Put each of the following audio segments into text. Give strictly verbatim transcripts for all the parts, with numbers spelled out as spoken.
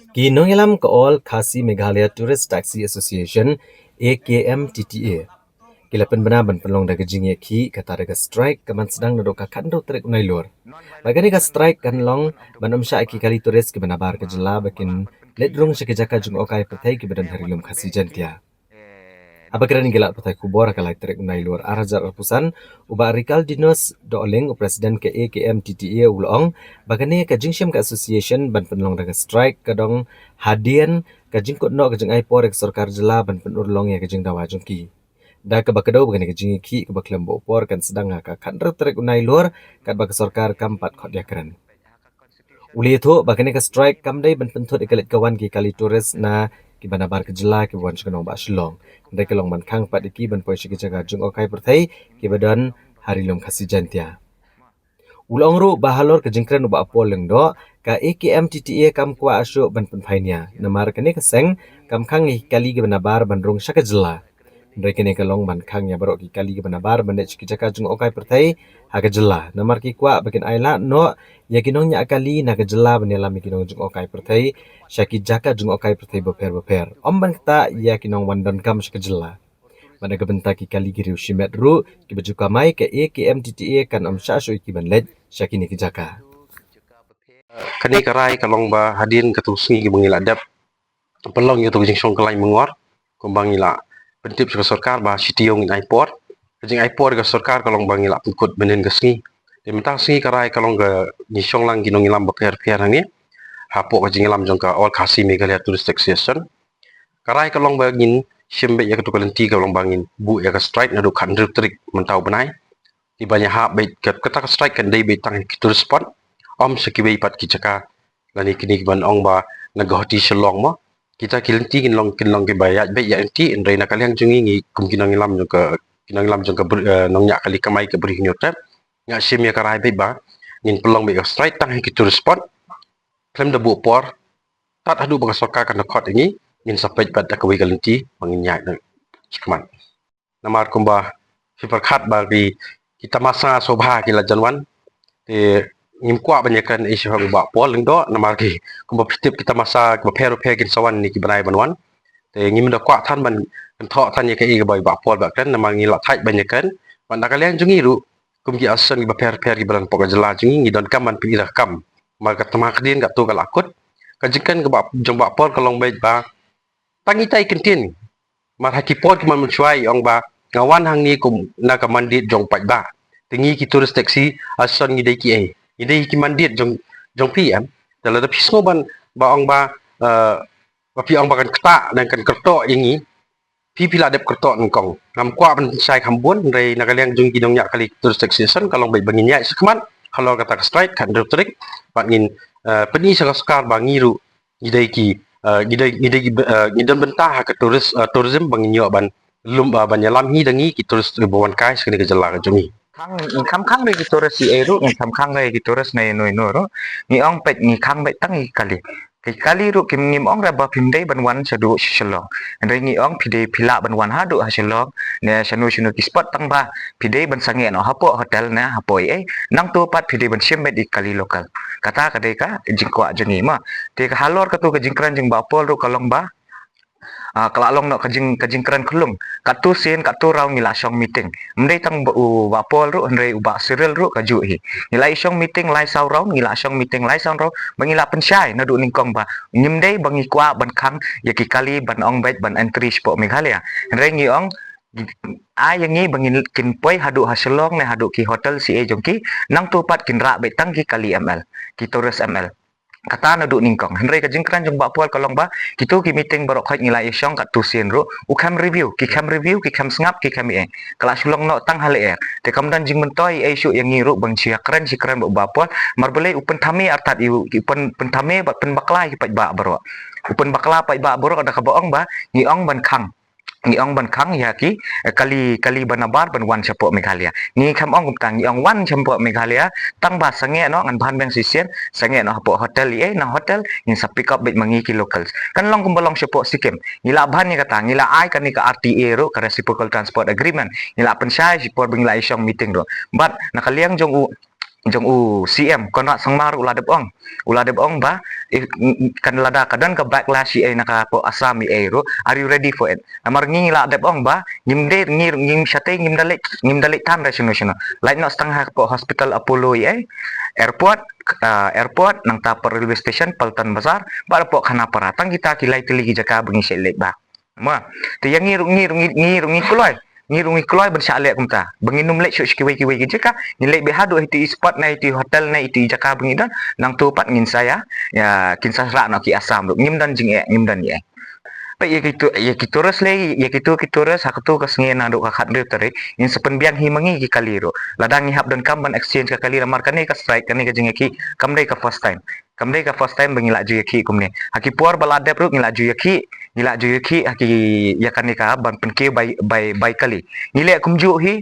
Ki nongïalam ka All Khasi Meghalaya Tourist Taxi Association, A K M T T A, ki la pynbna ban pynlong da ka jingïakhih kata da ka strike ka ban sdang naduh ka khatar tarik u Nailur. Bad kane ka strike kan long ban ym shah ïa ki kali tourist kiba nabar ka jylla ba kin leit rung sha ki jaka jngohkai pyrthei kiba don ha ri lum Khasi Jaiñtia. Haba kren ïa ki lad pathai khubor ha ka lai tarik u Nailur ar hajar arphew san, u Bah Rikaldinus Dohling, u President ka A K M T T A, u la ong ba kane ka jingshim ka association ban pynlong da ka strike ka dang hadien ka jingkut noh ka jingai por ïa ka sorkar jylla ban pynurlong ïa ka jingdawa jong ki. Da kaba kdew ba kane ka jingïakhih kaba khlem buh por kan sdang ha ka khatar tarik u Nailur, katba ka sorkar kam pat khot ïakren. U la ïathuh ba kane ka strike kam dei ban pynthut ïa ka leit ka wan ki kali tourist na kiba nabar ka jylla kiba wan sha ka nongbah Shillong. Hynrei ka long ban khang pat ïa ki ban poi sha ki jaka jngohkai pyrthei kiba don ha ri lum Khasi Jaiñtia. U la ong ruh ba halor ka jingkren u Bah Paul Lyngdoh, ka A K M T T A kam kwah shuh ban pynphai nia, namar kane ka seng kam khang ïa ki kali kiba nabar ban rung sha ka jylla. Hynrei kane ka long ban khang ïa baroh ki kali kiba nabar ban leit sha ki jaka jngohkai pyrthei ha ka jylla, namar ki kwah ba kin ailad noh ïa ki nongñiah kali na ka jylla ban ïalam ïa ki nongjngohkai pyrthei sha ki jaka jngohkai pyrthei bapher bapher, ym ban ktah ïa ki nongwan donkam sha ka jylla. Bad na ka bynta ki kali ki riew shimet ruh kiba ju kamai, ka A K M T T A kan ym shah shuh ïa ki ban leit sha kine ki jaka. Kane ka rai ka long ba hadien katto ka sngi kiba ngi la dep pynlong ïa kato ka jingshong kyllaiñ myngor, kumba ngi la pyntip sha ka sorkar ba shi taïew ngin ai por. Ka jingai por ka sorkar ka long ba ngi la pynkut mynhynnin ka sngi. Te mynta ka sngi ka rai ka long ka ngi shong lang ki nongïalam bapher bapher hangne hapoh ka jingïalam jong ka All Khasi Meghalaya Tourist Association. Ka rai ka long ba ngin shim beit ïa kato ka lynti ka long ba ngin buh ïa ka strike naduh khathynriew tarik mynta u bnai. Te ban ïahap beit, kat-, kata ka strike kan dei beit tang ha ki tourist spot, ym sha kiwei pat ki jaka. Lane kine kiban ong ba na Guwahati, Shillong mo. Kita ki lynti kin long, kin long kiba ïaid beit ïaid lynti, hynrei na ka liang jong ngi, ngi kum ki nongïalam jong ka, ki nongïalam jong ka bri-, eh, nongñiah kali kamai ka Bri Hynñiewtrep, nga shim ïa ka rai beit ba ngin pynlong beit ka strike tang ha ki tourist spot. Khlem da buh por, tad haduh ba ka sorkar kan da khot ïa ngi, ngin sa peit pat da kawei ka lynti ba ngin ïaid na shakhmat. Namar kumba phi pyrkhat ba ki, ki tamasa sngewbha ki la jan wan. Te ngim kwah ban ïakren ei shuh ha u Bah Paul Lyngdoh, namar ki kumba phi tip ki tamasa kiba pher bapher kin sa wan ïa ki bnai ban wan. Te ngim da kwah than ban kynthoh than ïa kaei kaba u Bah Paul u kren, namar ngi la thait ban ïakren. Bad na ka liang jong ngi ruh, kum ki association kiba pher bapher kiba don hapoh ka jylla jong ngi, ngi donkam ban pynïaid kam. Namar ka tama ka dien katto ka la kut. Ka jingkren kaba jong u Bah Paul ka long beit ba tang itai kyntien. Mar ha ki por ki man mynshuwa i ong ba nga wan hangne kum na ka mandate jong u paidbah. Te ngi ki tourist taxi association ngi dei kiei? Ngi dei ki mandate jong, jong phi em? Te lada phi sngew ban ba ong ba, eh, ba phi ong ba kan ktah ne kan kyrtoh ïa ngi, phi phi la dep kyrtoh nyngkong. Ngam kwah ban shai kham bun, hynrei na ka liang jong ki nongñiah kali tourist taxi association ka long beit ba ngin ïaid shakhmat halor kata ka strike khathynriew tarik, bad ngin, eh, pyni sha ka sorkar ba ngi ruh ngi dei ki, eh, ngi dei, ngi dei ki, eh, ngi don bynta ha ka tourist, eh, tourism ba ngin ïoh ban lum, ba ban ïalam hi da ngi ki tourist ba wan kai sha kane ka jylla ka jong ngi. Khang, ngin kham khang re ki tourist ei ei ruh, ngin kham khang re ki tourist na ïano ïano ruh. Ngi ong peit ngi khang beit tang ïa ki kali. Ki kali ruh kim, ngim ong re ba phim dei ban wan shaduh sha Shillong. Hynrei ngi ong phi dei phi lah ban wan haduh ha Shillong ne shano shano ki spot, tang ba phi dei ban sangeh noh hapoh hotel ne hapoh ei ei. Nangta pat phi dei ban shim beit ïa ki kali local. Kata ka dei ka jingkwah jong ngi ma. Te ka halor kato ka jingkren jong u Bah Paul ruh ka long ba, ah, ka la long noh ka jing, ka jingkren khlung. Katto sien katto round ngi la shong meeting. Ym dei tang ba u Bah Paul ruh, hynrei u Bah Cyril ruh ka juh hi. Ngi la ïa shong meeting lai saw round, ngi la shong meeting lai saw round ba ngi la pynshai naduh nyngkong ba ngim dei ba ngi kwah ban khang ïa ki kali ban ong beit ban entry shapoh Meghalaya. Hynrei ngi ong ai ïa ngi ba ngin kin poi haduh ha Shillong ne haduh ki hotel C A jong ki, nangta pat kin rah beit tang ki kali M L, ki tourist M L. Kata naduh nyngkong. Hynrei ka jingkren jong u Bah Paul ka long ba kito ki meeting baroh khoit ngi la ïa shong katto sien ruh, u khlem review, ki khlem review, ki khlem sngap, ki khlem ei ei. Ka la shu long noh tang ha lyer. Te kam don jingmyntoi ei ei shuh ïa ngi ruh ban shu ïakren, shu kren bad u Bah Paul. Namar balei u pynthame artat ïa u, u pyn, pynthame bad pynbakla ïa ki paidbah baroh. U pynbakla paidbah baroh da kaba ong ba ngi ong ban khang. Ngi ong ban khang ïa ki, eh, kali, kali ba nabar ban wan shapoh Meghalaya. Ngi khlem ong kumta, ngi ong wan shapoh Meghalaya, tang ba sangeh noh, ngan ban biang shisien, sangeh noh hapoh hotel ei ei, na hotel ngin sa pick up beit ma ngi ki locals. Kan long kumba long shapoh Sikkim. Ngi la ban ïa kata, ngi la ai kane ka R T A ruh, ka Reciprocal Transport Agreement. Ngi la pynshai shipor ba ngi la ïa shong meeting ruh. Bad na ka liang jong u jong u C M Conrad Sangma ruh u la dep ong, u la dep ong ba, eh, kan lada ka don ka backlash ïa na ka pok Assam ïa ruh, are you ready for it? Namar ngi la dep ong ba ngim dei, ngi, ngim shatei, ngim da leit, ngim da leit tan re shano shano. Lait noh tang ha pok hospital Apollo ïa, airport, ah, airport, nangta pok railway station, Paltan Bazar, bad pok Khanapara. Tang kita ki lai tylli ki jaka ba ngi shait leit ba. Mo, te ïa ngi ruh, ngi ruh, ngi, ngi ruh ngi kloi. Ngi ruh ngi kloi ban shah leh kumta. Ba ngin ym leit shuh sha kiwei kiwei ki jaka. Ngin leit beit haduh ïa itu i spot ne itu i hotel ne itu i jaka ba ngi don. Nangtu pat ngin sa ïa, ïa kin sa rah noh ki Assam ruh. Ngim don jingeh, ngim don ïa. Peit ïa kitu, ïa ki tourist lei, ïa kitu ki tourist ha katu ka sngi naduh ka khathynriew tarik. Ngin sa pynbiang hi ma ngi ki kali ruh. Lada ngi hap donkam ban exchange ka kali namar kane ka strike, kane ka jingïakhih kam dei ka first time. Kam dei ka first time ba ngi la ju ïakhih kumne. Ha ki por ba la dep ruh ngi la ju ïakhih, ngi la ju ïakhih ha ki ïa kane ka ban pynkiew bai, bai, bai kali. Ngi leh kumjuh hi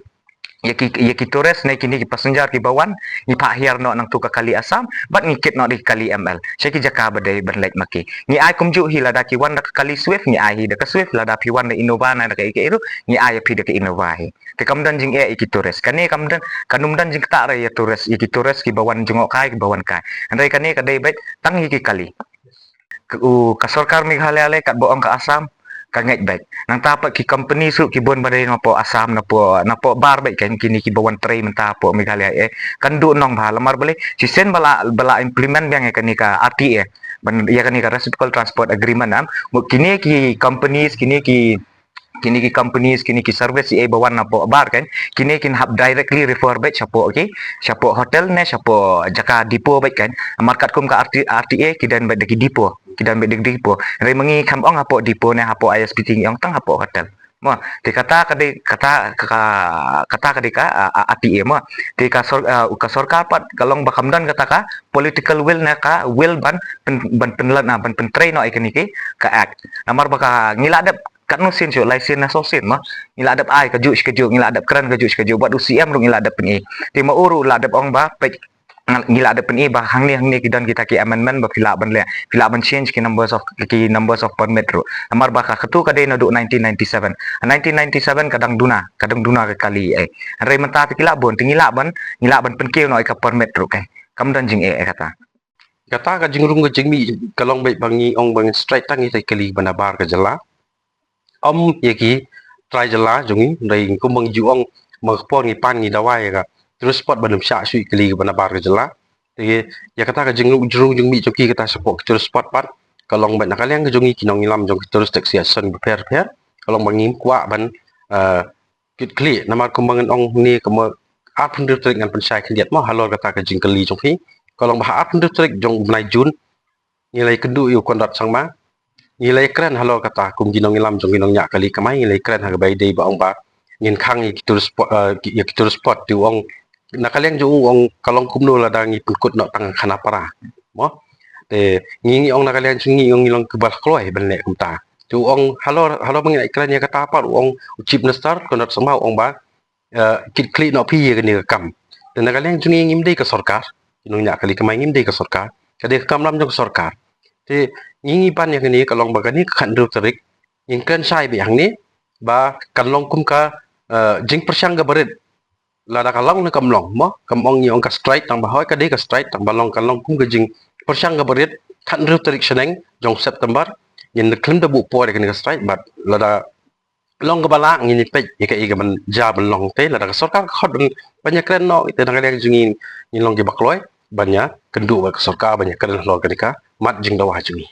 ïa ki, ïa ki tourist ne kine ki passenger kiba wan, ngi phah hiar noh nangtu ka kali Assam bad ngi kit noh da ki kali M L sha ki jaka ba dei ban leit ma ki. Ngi ai kumjuh hi lada ki wan da ka kali Swift, ngi ai hi da ka Swift, lada phi wan da Innova ne da kaei kaei ruh, ngi ai ïa phi da ka Innova hi. Te kam don jingeh ïa ki tourist. Kane kam don, kan ym don jingktah re ïa tourist, ïa ki tourist kiba wan jngoh kai, kiba wan kai. Hynrei kane ka dei beit tang ïa ki kali. Ka, u, ka sorkar Meghalaya lei katba ong ka Assam ka ngeit beit. Nangta pat ki company ruh ki bun ba dei na pok Assam, na pok, na pok bar beit kan kine kiba wan trei mynta pok Meghalaya, eh. Kan duh nong bha lamar balei shisien ba la, ba la implement biang ïa kane ka R T A. Ban, ïa kane ka Reciprocal Transport Agreement, am. Mo kine ki companies, kine ki kine ki companies, kine ki service ïa ba wan na pok bar kan, kine kin hap directly refer beit sha pok ki, sha pok hotel ne sha pok jaka depot beit kan. Namar katkum ka R T, R T A ki don beit da ki depot, ki don beit da ki depot. Hynrei ma ngi kam ong ha pok depot ne ha pok I S P T, ngi ong tang ha pok hotel. Mo, te kata ka dei, kata ka, kata ka dei ka, a, a, R T A mo. Te ka sor-, a, ka sorkar pat ka long ba kam don kata ka political will ne ka will ban pyn-, ban pynlong na, ban pyntrei noh ïa kine ki ka act. Namar ba ka ngi la dep katno sien shuh, lai sien ne saw sien mo. Ngi la dep ai kajuh shi kajuh, ngi la dep kren kajuh shi kajuh, bad u C M ruh ngi la dep pyni. Te ma u ruh la dep ong ba, peit, ngi la dep pyni ba hangne hangne ki don kita ki amendment ba phi lah ban leh, phi lah ban change ki numbers of, ki numbers of permit ruh. Namar ba ka katu ka dei naduh nineteen ninety-seven. Nineteen ninety-seven ka dang duna, ka dang duna ka kali, eh. Hynrei mynta te ki lah bun, te ngi lah ban, ngi lah ban pynkiew noh ïa ka permit ruh, eh. Kam don jingeh, eh, kata. Kata ka jingrung ka jingmih ka long beit ba ngi ong ba ngin strike tang ïa kita ki kali ba na bar ka jylla. Ym ïa ki trai jylla jong ngi, hynrei kumba ngi ju ong, ma ka por ngi pan ngi dawa ïa ka tourist spot ban ym shah shuh ïa ki kali ba na bar ka jylla. Te ïa kata ka jingrung, jingrung jingmih jong ki kata sha pok ki tourist spot pat ka long beit na ka liang ka jong ngi ki nongïalam jong ki tourist taxi association bapher bapher. Ka long ba ngim kwah ban, eh, kit khlieh, namar kumba ngan ong ne kumba arphew hynriew tarik ngan pynshai khyndiat mo halor kata ka jingkylli jong phi. Ka long ba ha arphew hynriew tarik jong u bnai Jun ngi la ïakynduh ïa u Conrad Sangma. Ngi la ïakren halor kata kum ki nongïalam jong ki nongñiah kali kamai, ngi la ïakren ha kaba ïadei ba ong ba ngin khang ïa ki tourist spot, eh, ki, ïa ki tourist spot, te u ong na ka liang jong u, u ong ka long kumno lada ngi pynkut noh tang Khanapara. Mo? Te ngi ngi ong na ka liang jong ngi, ngi ong ngi long kiba la kloi ban leh kumta. Te u ong halor, halor ba ngi la ïakren ïa kata pat, u ong u Chief Minister Conrad Sangma u ong ba, eh, kit khlieh noh phi ïa kane ka kam. Te na ka liang jong ngi ngim dei ka sorkar, ki nongñiah kali kamai ngim dei ka sorkar, ka dei ka kamram jong ka sorkar. Te ngi ngi pan ïa kane ka long ba kane ka khathynriew tarik ngin kren shai beit hangne ba kan long kum ka, eh, jingpyrshang kaba rit. Lada ka long ne kam long mo, kam ong ngi ong ka strike tang ba hoi, ka dei ka strike tang ba long, kan long kum ka jingpyrshang kaba rit khathynriew tarik shaneng jong September. Ngin da khlem da buh por ïa kane ka strike, bad lada long kaba lah ngin ïa peit ïa kaei kaban jia ban long. Te lada ka sorkar ka khot ban, ban ïakren noh, te na ka liang jong ngi ngin long kiba kloi ban ïakynduh bad ka sorkar ban ïakren halor kane ka mat jingdawa jong ngi.